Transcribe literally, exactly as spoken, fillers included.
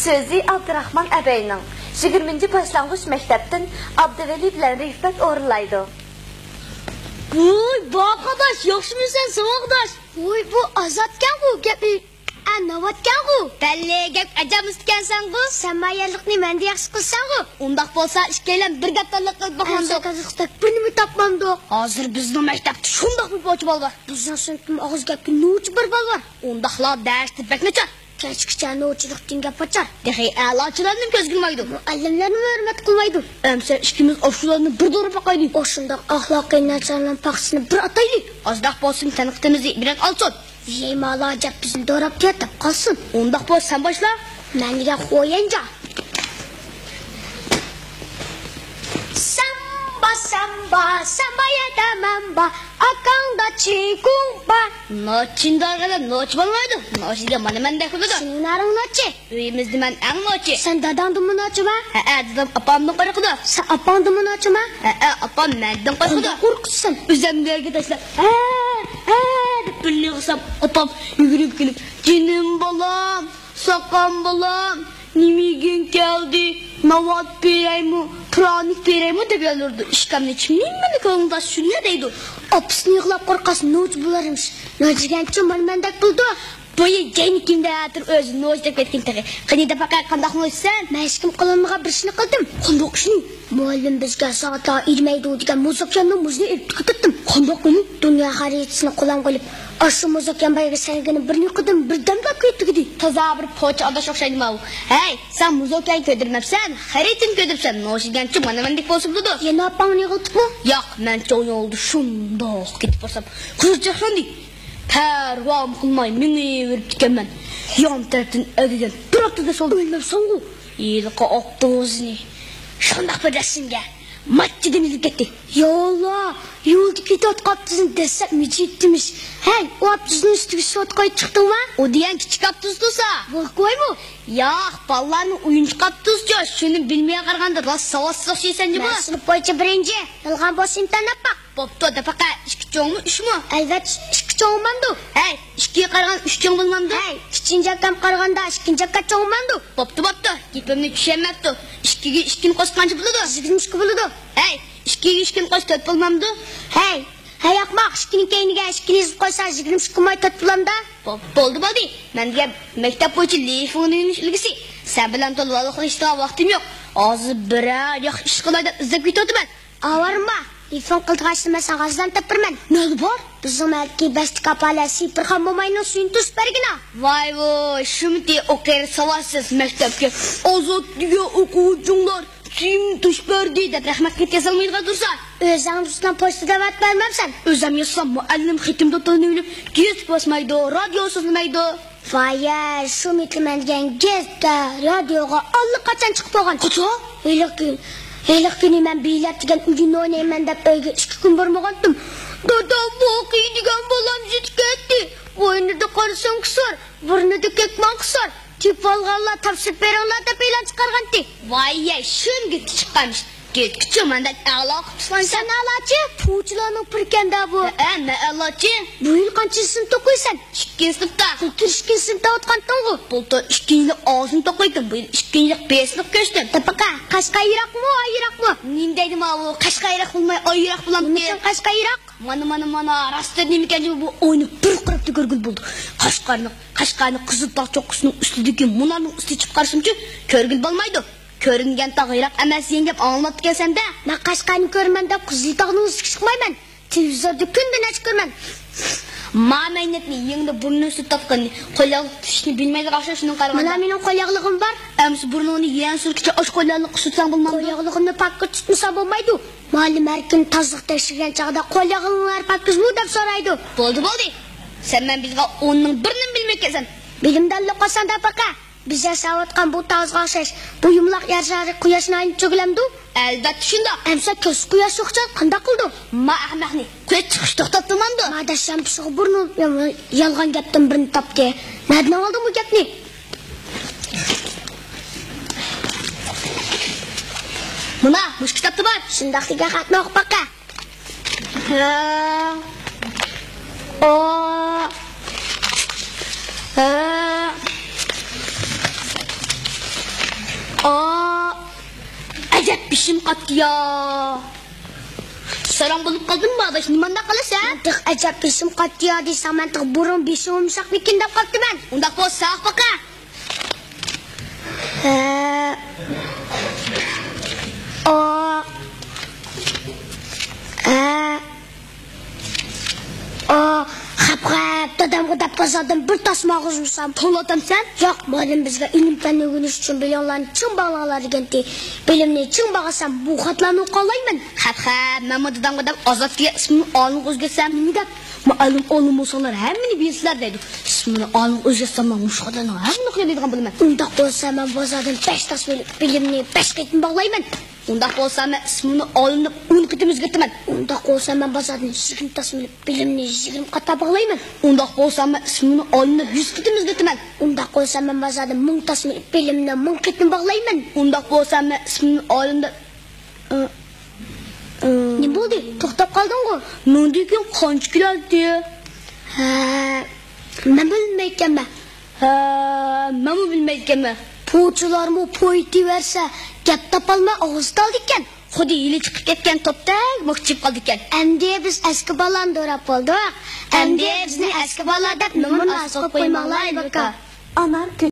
سۆزى ئابدۇراخمان ئەبەينىڭ. يىگىرمىنچى باشلانغۇچ مەكتەپتىن ئابدۇۋەلى بىلەن رىفەت ئورۇنلايدۇ. ۋوي، باقاداش، ياخشىمۇسەن، ساۋاقداش؟ ۋوي، بۇ ئازادكەنغۇ، گەپنى ئەنەۋاتكەنغۇ. بەللى، گەپ ئەجەب ئۇستىكەنسەنغۇ. سەن ما يەرلىكنى مەندە ياخشى قىلساڭغۇ. ئۇنداق بولسا، ئىككىيلەن بىر گەپ تاللاپ قىلىپ باقمامدۇق؟ ئەمسە تازىلىقتا بىر نېمە تاپمامدۇق؟ ھازىر بىزنىڭ مەكتەپتە شۇنداق بىر پوچى بال بار. بىزنىڭ سىنىپتىمۇ ئاغزى گەپكە نوچى بىر بال بار. ئۇنداقلا دەرستە بەك ناچار. كەچكىچە نوچىلىقتىن گەپ ئاچار. تېخى ئەلاچىلارنىمۇ كۆزگە ئىلمايدۇ. مۇئەللىملەرنىمۇ ھۆرمەت قىلمايدۇ. ئەمسە ئىككىمىز ئاشۇلارنى بىر دورا باقايلى. ئاشۇنداق ئەخلاقى ناچارلارنىڭ پاختىسىنى بىر ئاتايلى. ئازراق بولسۇن تەنقىدىمىزنى ئىبرەت ئالسۇن. يەيمالا جەپ بىزنى دوراپ كەت دەپ قالسۇن. ئۇنداق بولسا سەن باشلا. مەن دېگەن خويەنجا. سامبا، سامبا، سامبا يەدە مەن بار. ئاكاڭدا چىكۇڭ بار. نوچىنى دورىغىلى نوچى بولمايدۇ. نوچى دېگەن مانا مەندەك بولىدۇ. سېنىڭ نارىڭ نوچى. ئۆيىمىزدە مەن ئەڭ نوچى. سەن داداڭدىنمۇ نوچىما؟ ھەئە، دادام ئاپامدىن قورقىدۇ. سەن ئاپاڭدىنمۇ نوچىما؟ ھەئە، ئاپام مەندىن قورقىدۇ. قانداق قورقىسەن؟ ئۆزەمنى يەرگە تاشلاپ، ھە، ھە دەپ بىرنى يىغلىسام، ئاپام يۈگۈرۈپ كېلىپ، جېنىم بالام، ساقام بالام، نېمە يېگۈڭ كەلدى؟ ناۋات بېرەيمۇ، پىرانىك بېرەيمۇ دەپ يالۋۇرىدۇ. ئىشكەمنى چىممىنى كۆڭلۈڭدە شۇنى دەيدۇ. ئاپىسىنى يىغلاپ قورقاس نوچى بولارمىش. نوچى دېگەنچۇ مانا مەندەك بولىدۇ. بۇ يەنە كىمدە ھازىر ئۆزى نوچى دەپ كەتكىن تېخى. قېنى دەپ باقاي، قانداق نوچىسەن؟ مەن ھېچكىم قىلالمىغان بىر ئىشنى قىلدىم. قانداق ئىشنى؟ مۇئەللىم بىزگە سائەتلەر ئېرىمەيدۇ دېگەن مۇزاكىرىنىڭ مۇزىنى ئېلىپ كېتىپتىم. قانداق قىلىپ؟ دۇنيا خەرىتىسىنى قولۇمغا ئېلىپ، ئاشۇ مۇزاكىرەم بەرگەن سەرگىنى بىرنى قىلدىم، بىردەملا كۆيۈپ تۈگىدى. تازا بىر پوچى ئاداش ئوخشايدىما ئۇ؟ ھەي، سەن مۇزاكىرەنى كۆيدۈرمەپسەن، خەرىتىنى كۆيدۈرۈپسەن، نوچى دېگەنچۇ مانا مەندەك بولسا بولىدۇ. يەنە ئاپاڭنى يىغلىتىپمۇ؟ ياق، مەن چوڭ يولدا شۇنداق كېتىپ بارسام، قىزچاق شۇنداق پەرۋامۇ قىلماي مېڭىۋېرىپتىكەنمەن. يان تەرەپتىن ئەگىگەن بىر ئاپتوبۇس بولدى. ئۆلمەپسەنغۇ؟ ھېلىقى ئاپتوبۇسنى شۇنداق بىر رەسىمگە ماچچىدىن ئېلىپ كەتتى. يا ئاللا، يولدا كېتىۋاتقان ئاپتوبۇسنى دەسسەپ مىجىيتتىمىش. ھەي، ئۇ ئاپتوبۇسنىڭ ئۈستىگە چۈشۈۋاتقىلى چىقتىڭما؟ ئۇ دېگەن كىچىك ئاپتوبۇس تۇرسا. بولكويمۇ؟ ياق، بالىلارنىڭ ئويۇنچۇق ئاپتوبۇسچۇ، شۇنى بىلمىگەن قارىغاندا راست ساۋاتسىز ئوخشايسەن جۇمۇ. مەن سىنىپ بويىچە بىرىنچى، يالغان بولسا ئىمتىھان ئاپپاق. بوپتۇ، دەپ باقە، ئىككى چوڭمۇ، ئۈچمۇ؟ ئەلۋەتتە، ئىككى چوڭ بولمامدۇ؟ ھەي، ئىككىگە قارىغاندا ئۈچ چوڭ بولمامدۇ؟ ھەي، كىچىنچە ئاكام قارىغاندا ئىككىنچى ئاكا چوڭ بولمامدۇ؟ بوپتۇ، بوپتۇ، گېپىمنى چۈشەنمەپتۇ. ئىككىگە ئىككىنى قوشقانچە بولىدۇ؟ يىگىرمە ئىككى بولىدۇ. ھەي، ئىككىگە ئىككىنى قوش، تۆت بولمامدۇ؟ ھەي، ھەي، ئەخمەق، ئىككىنىڭ كەينىگە ئىككىنى يېزىپ قويسا يىگىرمە ئىككى بولماي تۆت بولامدا؟ بو-، بولدى، بولدى. مەن دېگەن مەكتەپ بويىچە لېيفىڭنى ئۆگىنىش ئۈلگىسى. سەن بىلەن تولا ۋالىخلىشىدىغان ۋاقتىم يوق. ھازىر بىرەر ياخشى ئىش قىلاي دەپ ئىزدەپ كېتىۋاتىمەن. ئاۋارىما، لېيفىڭ قىلىدىغان ئىشنى مەن ساڭا ھازىرلا تېپىپ بېرىمەن. نەدە بار؟ بىزنىڭ مەھەللىدىكى بەستىكاپالە سېيىتبىرخان موماينىڭ سۈيىنى توسۇپ بەرگىنا. ۋاي ۋوي، شۇمتى ئۇ قېرى ساۋاتسىز مەكتەپكە ئازاد دېگەن ئوقۇغۇچىڭلار سۈيۈمنى توسۇپ بەردى دەپ رەھمەت خېتى يازالمايدىغان تۇرسا. ئۆزۈڭ تۇتساڭ پوچتىدا ئەۋەتىپ بەرمەمسەن؟ ئۆزۈم يازسام مۇئەللىم خېتىمدىن تونۇۋېلىپ گېزىت باسمايدۇ، رادىيو سۆزلىمەيدۇ. ۋايە، شۇ مېتىمەن دېگەن گېزىتكە، رادىيوغا ئاللىقاچان چىقىپ بولغان. قاچان؟ ھېلىقى، ھېلىقى كۈنى مەن بېيلەت دېگەن ئويۇن ئوينايمەن دەپ ئۆيگە ئىككى كۈن بارمىغانتىم. دادام ۋاقىي دېگەن بالام زىتى كەتتى. بوينىدا قارا سۆڭىكى سار، بۇرنىدا كەكماڭقا سار. تېپىۋالغانلار تاپشۇرۇپ بېرىڭلار دەپ ئېلان چىقارغانتى. ۋايە، شۇنىڭ گېپى چىققانمىش. گېتكۈچە مانداك ئەلا قۇتۇسلانسا. سەن ئەلاچى، پۇچىلارنىڭ پىرى ئىكەن-دە بۇ. ھە، مەن ئەلاچى. بۇ يىل قانچىنچى سىنىپتا ئوقۇيسەن؟ ئىككىنچى سىنىپتا. بۇلتۇر ئىككىنچى سىنىپتا ئوقۇيتتىڭغۇ؟ بۇلتۇر ئىككىنچى يىلى ئا سىنىپتا ئوقۇيتتۇم، بۇ يىل ئىككىنچى يىلى بې سىنىپقا كۆچتۈم. دەپ باقە، قەشقەر يىراقمۇ، ئاي يىراقمۇ؟ نېمە دەيدۇ ماۋۇ، قەشقەر يىراق بولماي، ئاي يىراق بولامتى؟ نېمە ئۈچۈن قەشقەر يىراق؟ مانا، مانا، مانا، راست نېمىكەن بۇ، ئاينى بىر قاراپلا كۆرگىلى بولىدۇ. قەشقەرنىڭ، قەشقەرنىڭ قىزىل تاغ چوققىسىنىڭ ئۈستىدىكى مۇنارنىڭ ئۈستىگە چىقىپ قارىسامچۇ، كۆرگىلى بولمايدۇ. كۆرۈنگەن تاغ يىراق ئەمەس، يەڭگەم، ئاڭلاپتىكەنسەن-دە. مەن قەشقەرنى كۆرىمەن دەپ قىزىل تاغنىڭ ئۈستىگە چىقمايمەن. تېلېۋىزوردا كۈندە نەچچە كۆرىمەن. ما مەينەتنى، يېڭىدا بۇرنىنى سۈرتۈۋاتقىنىنى، قول ياغلىق تۈشۈشنى بىلمەيدىغان ئوخشاش شۇنىڭغا قارىغاندا. مانا مېنىڭ قول ياغلىقىم بار. ئەمىسە بۇرنۇڭنى يەنە سۈرگىچە ئاشۇ قول ياغلىققا سۈرتسەڭ بولمامدۇ؟ قول ياغلىقىمنى پاككا تۇتمىسام بولمايدۇ. مۇئەللىم ھەر كۈنى تازىلىق تەكشۈرگەن چاغدا قول ياغلىقىڭلار پاككىزمۇ دەپ سورايدۇ. بولدى، بولدى. سەن مەن بىلىدىغان ئوننىڭ بىرىنىمۇ بىلمەيدىكەنسەن. بىلىمدانلىق قىلساڭ دەپ باقە. بىز ياشاۋاتقان بۇ تاغىغا ئوخشاش، بۇ يۇمىلاق يەر شارى قۇياشنى ئايلىنىپ چۆگىلەمدۇ؟ ئەلۋەتتە شۇنداق. ئەمسە كۆز قۇياش يوقچە قانداق قىلىدۇ؟ ما ئەخمەقنى، كۆز چىقىش توختاپ تۇرمامدۇ؟ ما دەششەمپە شۇغا بۇرنۇم يالغان گەپتىن بىرنى تاپتى. نەدىن ئالدىڭ بۇ گەپنى؟ مانا، مۇشۇ كىتابتا بار. شۇنداق دېگەن خەتنى ئوقۇپ باقە. ھە. ئا. ھە. ئا، ئەجەب بېشىم قاتتى يا. ساراڭ بولۇپ قالدىممۇ ئاداش، نېمانداق قىلىسەن؟ تېخى ئەجەب بېشىم قاتتى يا دېسەڭ، مەن تېخى بۇرۇن بېشىم يۇمشاقمىكىن دەپ قاپتىمەن. ئۇنداق بولسا ساق باقە. ھە. ئا. ھە. ئا، خەپ-خەپ، دادامغا دەپ بازاردىن بىر تاسما ئالغۇزمىسام. تولا ئادەمسەن. ياق، مۇئەللىم بىزگە ئىلىم-پەننى ئۆگىنىش ئۈچۈن بىلىملەرنى چىڭ باغلاڭلار دېگەنتى. بىلىمنى چىڭ باغلىسام، بۇ خەتلەرنى ئوقۇيالايمەن. خەپ-خەپ، مەنمۇ دادامغا دەپ ئازادكە ئىسمىمنى ئالىمغا ئۆزگەرتسەم. نېمە دەپ؟ مۇئەللىم ئالىم بولساڭلار ھەممىنى بىلىسىلەر دەيدۇ. ئىسمىمنى ئالىمغا ئۆزگەرتسەم، مەن مۇشۇ خەتلەرنىڭ ھەممىنى ئوقۇيالايدىغان بولىمەن. ئۇنداق بولسا، مەن بازاردىن بەش تاسما ئېلىپ، بىلىمنى بەش قېتىم باغلايمەن. ئۇنداق بولسا، مەن ئىسمىمنى ئالىم دەپ ئون قېتىم ئۆزگەرتىمەن. ئۇنداق بولسا، مەن بازاردىن يىگىرمە تاسما ئېلىپ، بىلىمنى يىگىرمە قات باغلايمەن. ئۇنداق بولسا، مەن ئىسمىمنى ئالىم دەپ يۈز قېتىم ئۆزگەرتىمەن. ئۇنداق بولسا، مەن بازاردىن مىڭ تاسما ئېلىپ، بىلىمنى مىڭ قېتىم باغلايمەن. ئۇنداق بولسا، مەن ئىسمىمنى ئالىم دەپ، ئى، ئى. نېمە بولدى؟ توختاپ قالدىڭغۇ؟ مىڭدىن كېيىن قانچە كېلەتتى؟ ھە، مەن بىلمەيدىكەنمەن. ھە، مەنمۇ بىلمەيدىكەنمەن. پوچىلارمۇ پو ئېتىۋەرسە، گەپ تاپالماي ئاغزى تالدىكەن. خۇددى يىلى چىقىپ كەتكەن توپتەك مىخچىيىپ قالىدىكەن. ئەمدى بىز ئەسكى بالىلارنى دوراپ بولدۇق. ئەمدى بىزنى ئەسكى بالىلار دەپ نومۇر نازۇ قىلىپ قويماڭلار، ئايبىكا. ئانار